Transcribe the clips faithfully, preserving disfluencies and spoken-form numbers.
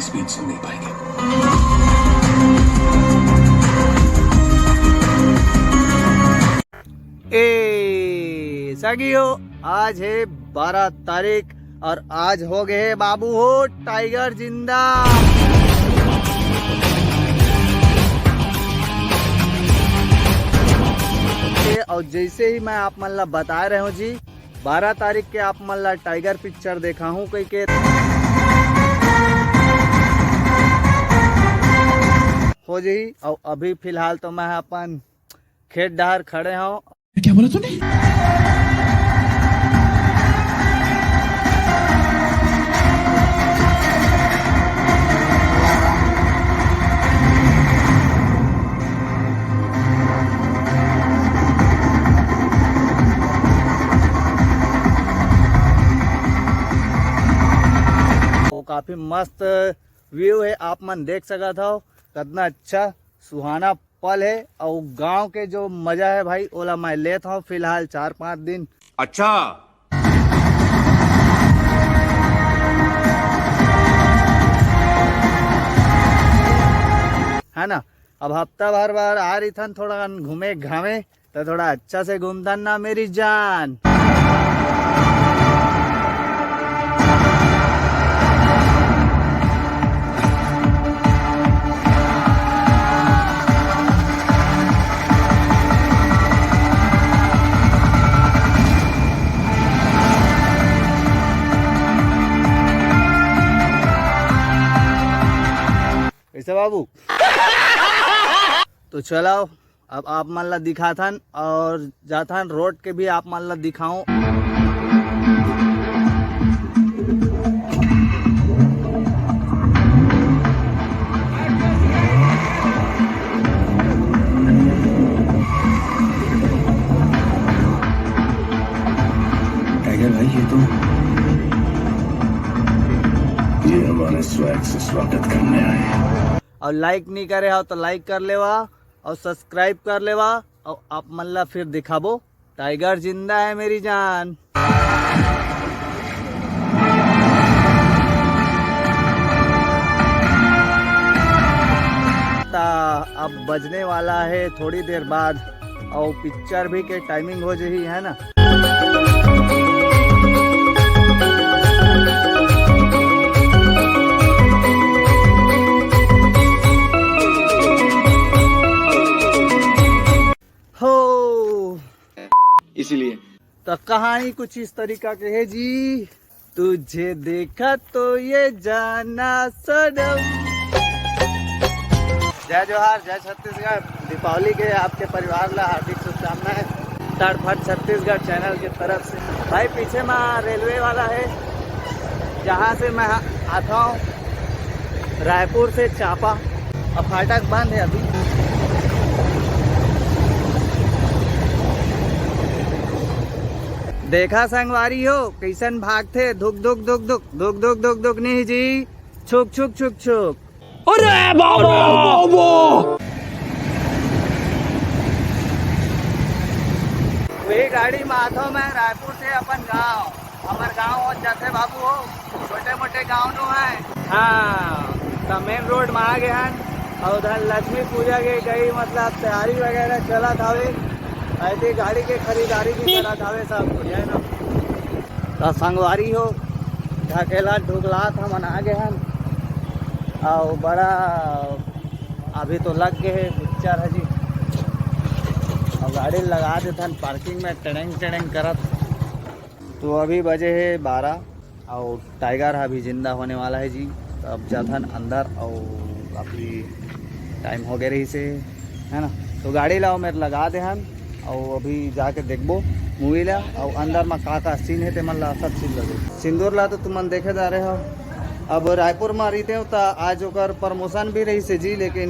Speed सुन नहीं पाएंगे। ए सगियो, आज है बारह तारीख और आज हो गए बाबू हो टाइगर जिंदा। और जैसे ही मैं आप मन ला बता रहे हूँ जी, बारह तारीख के आप मन ला टाइगर पिक्चर देखा हूँ कही के हो जी। और अभी फिलहाल तो मैं अपन खेत डहर खड़े हूँ। क्या बोला तूने? वो काफी मस्त व्यू है, आप मन देख सकत हो कितना अच्छा सुहाना पल है। और गांव के जो मजा है भाई, ओला मैं लेत हूँ फिलहाल चार पाँच दिन। अच्छा। है ना, अब हफ्ता भर बार आ रहीथन थोड़ा घूमे घामे, तो थोड़ा अच्छा से घूमता ना मेरी जान। कैसे बाबू? तो चलाओ, अब आप मन ला दिखाथन और जाथन, रोड के भी आप मन ला दिखाऊं। टाइगर भाई, ये तो, ये हमारे स्वैग से स्वागत करने आए हैं। और लाइक नहीं करे हो तो लाइक कर लेवा और सब्सक्राइब कर लेवा। और आप मन ला फिर दिखाबो, टाइगर जिंदा है मेरी जान। ता अब बजने वाला है थोड़ी देर बाद और पिक्चर भी के टाइमिंग हो जही, है ना। हो, इसीलिए। तो कहानी कुछ इस तरीका के है जी। तुझे देखा तो ये जाना सनम। जय जोहार, जय छत्तीसगढ़। दीपावली के आपके परिवार ला हार्दिक शुभकामनाएं। तड़फट छत्तीसगढ़ चैनल की तरफ से। भाई, पीछे में रेलवे वाला है, जहाँ से मैं आता हूँ, रायपुर से चांपा। अब फाटक बंद है अभी। देखा संगवारी हो, कैसन भागथे, धुक धुक धुक धुक, धुक धुक धुक धुक नहीं जी, छुक छुक छुक छुक। अरे बाबा, बाबा। वही गाड़ी में आता हूँ मैं रायपुर से अपन गाँव। हमर गाँव हो जाथे बाबू हो, छोटे मोटे गाँव नो है। हाँ, तो मेन रोड में आ गए हैं और उधर लक्ष्मी पूजा के कई मतलब तैयारी वगैरह चलत हवे, ऐसे गाड़ी के खरीदारी भी करत हवे सब, है ना। तो संगवारी हो, ढकेला ढुकलात हमन आ गए हैं और बड़ा अभी तो लग गए है पिक्चर है जी। अब गाड़ी लगा देथन पार्किंग में टेड़ेंग टेड़ेंग करत। तो अभी बजे है बारह और टाइगर अभी जिंदा होने वाला है जी। तो अब जाथन अंदर और अभी टाइम हो गए रही से, है ना। तो गाड़ी ला मेर लगा दे हन और अभी जाके देखबो मूवी ला और अंदर में का का सीन है ते मन ला सब चीज लगे। सिंदूर ला तो तुमन देखे जा रहे हो। अब रायपुर में रहते हो तो आज ओकर प्रमोशन भी रही से जी, लेकिन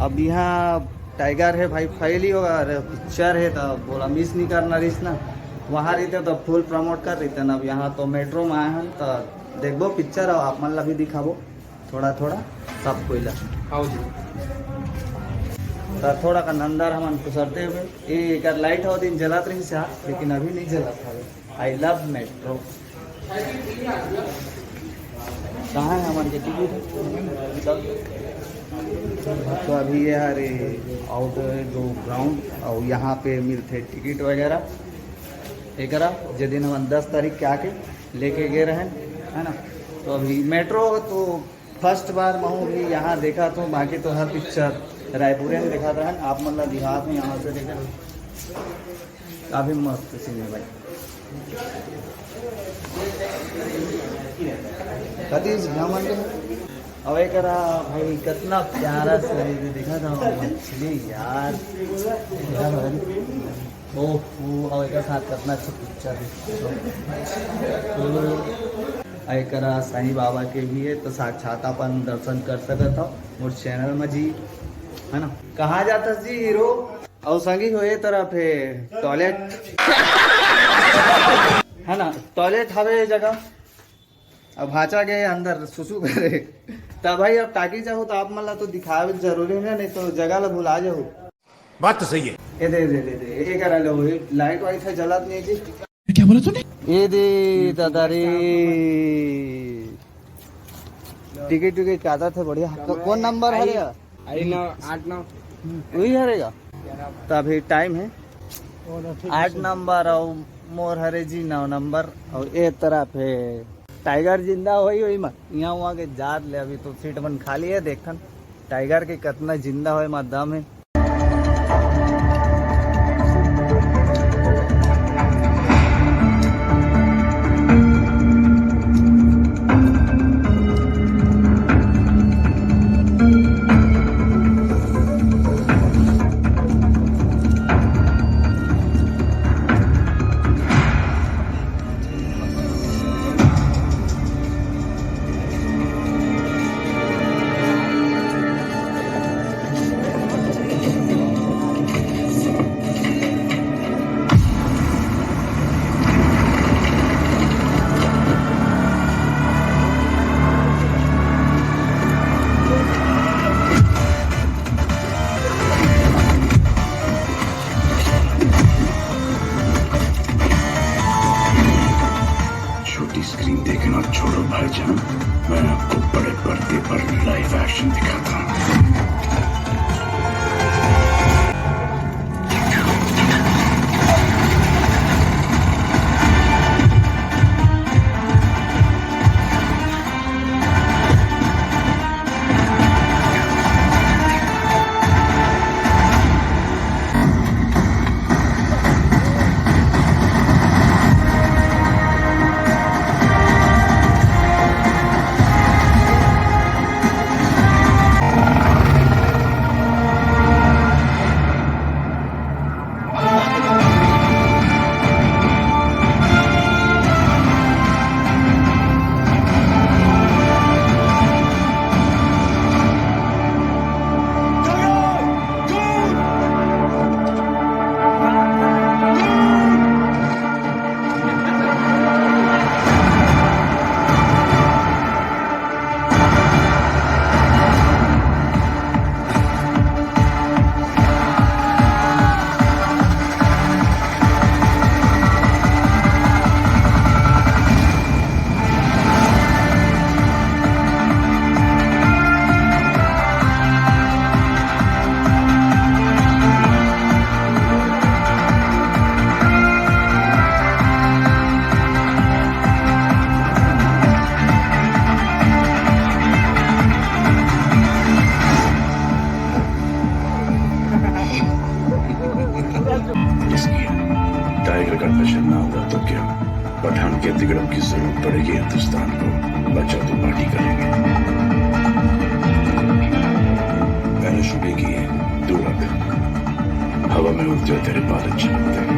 अब यहाँ टाइगर है भाई, फैली होगा, अरे पिक्चर है तो बोला मिस नहीं करना रहीस ना। वहाँ रहते तो फुल प्रमोट कर रही ना। अब यहाँ तो मेट्रो में आए हैं तो देखबो पिक्चर और आप मन ला भी दिखाबो थोड़ा थोड़ा सब कोई ला। आओ जी। तो थोड़ा का अंदर हमन कुसरते हुए, ए, एकर लाइट हो दिन जलत रही सा, लेकिन अभी नहीं जलत हवे। I love metro. कहाँ है हमारे टिकट? तो अभी ये हरे आउटडोर जो ग्राउंड, और यहाँ पे मिलते टिकट वगैरह। एकरा जे दिन हम दस तारीख के आके लेके गए रहेन, है ना? तो अभी मेट्रो तो फर्स्ट बार महूँ भी यहाँ देखा, तो बाकी तो हर पिक्चर रायपुर में देखा रहेन। आप मतलब बिहार में यहाँ से देखे, काफी मस्त सीन है भाई। कतीश घमंड है। अब एकरा भाई कितना प्यारा सा ये देखा था मछली यार। ओह, वो अब एकर साथ कितना अच्छा पिक्चर है। तो एकरा साईं बाबा के भी है, तो साक्षात अपन दर्शन कर सकत हो मोर चैनल में जी, है ना? कहाँ जाता जी हीरो? और संगी हो ये तरफ है टॉयलेट, है ना? टॉयलेट हवे ये जगह। अब भांचा गए अंदर सुसु करे। तब भाई, अब टाकी जाओ तो आप मन ला तो दिखावे जरूरी है ना, नहीं तो जगह ला भुला जाओ। बात तो सही है। ए दे, दे, दे, दे, ए करा लो, ए लाइट वाइट है, जलत नहीं जी। क्या बोला तूने? ए दे दादा रे, टिकट टिकट काटा थे बढ़िया। को-, कौन नंबर है रे? आई नौ, आठ नौ। वही हरेगा। तो अभी टाइम है आठ नंबर और मोर हरे जी नौ नंबर। और ए तरफ है टाइगर जिंदा होई होई मत, यहाँ वहाँ के जात ले। अभी तो सीट मन खाली है, देखन टाइगर के कितना जिंदा होए मा दम है। छोटी स्क्रीन देखना छोड़ो भाईजान, मैं आपको बड़े पर्दे पर लाइव एक्शन दिखाता हूँ। टाइगर का दहशत ना होगा तो क्या? पठान के तिगड़म की जरूरत पड़ेगी हिंदुस्तान को। बच्चा तो पार्टी करेंगे। मैंने शुरू की है, दो लाख। हवा में उड़ते हुए तेरे बाल अच्छे लगते हैं।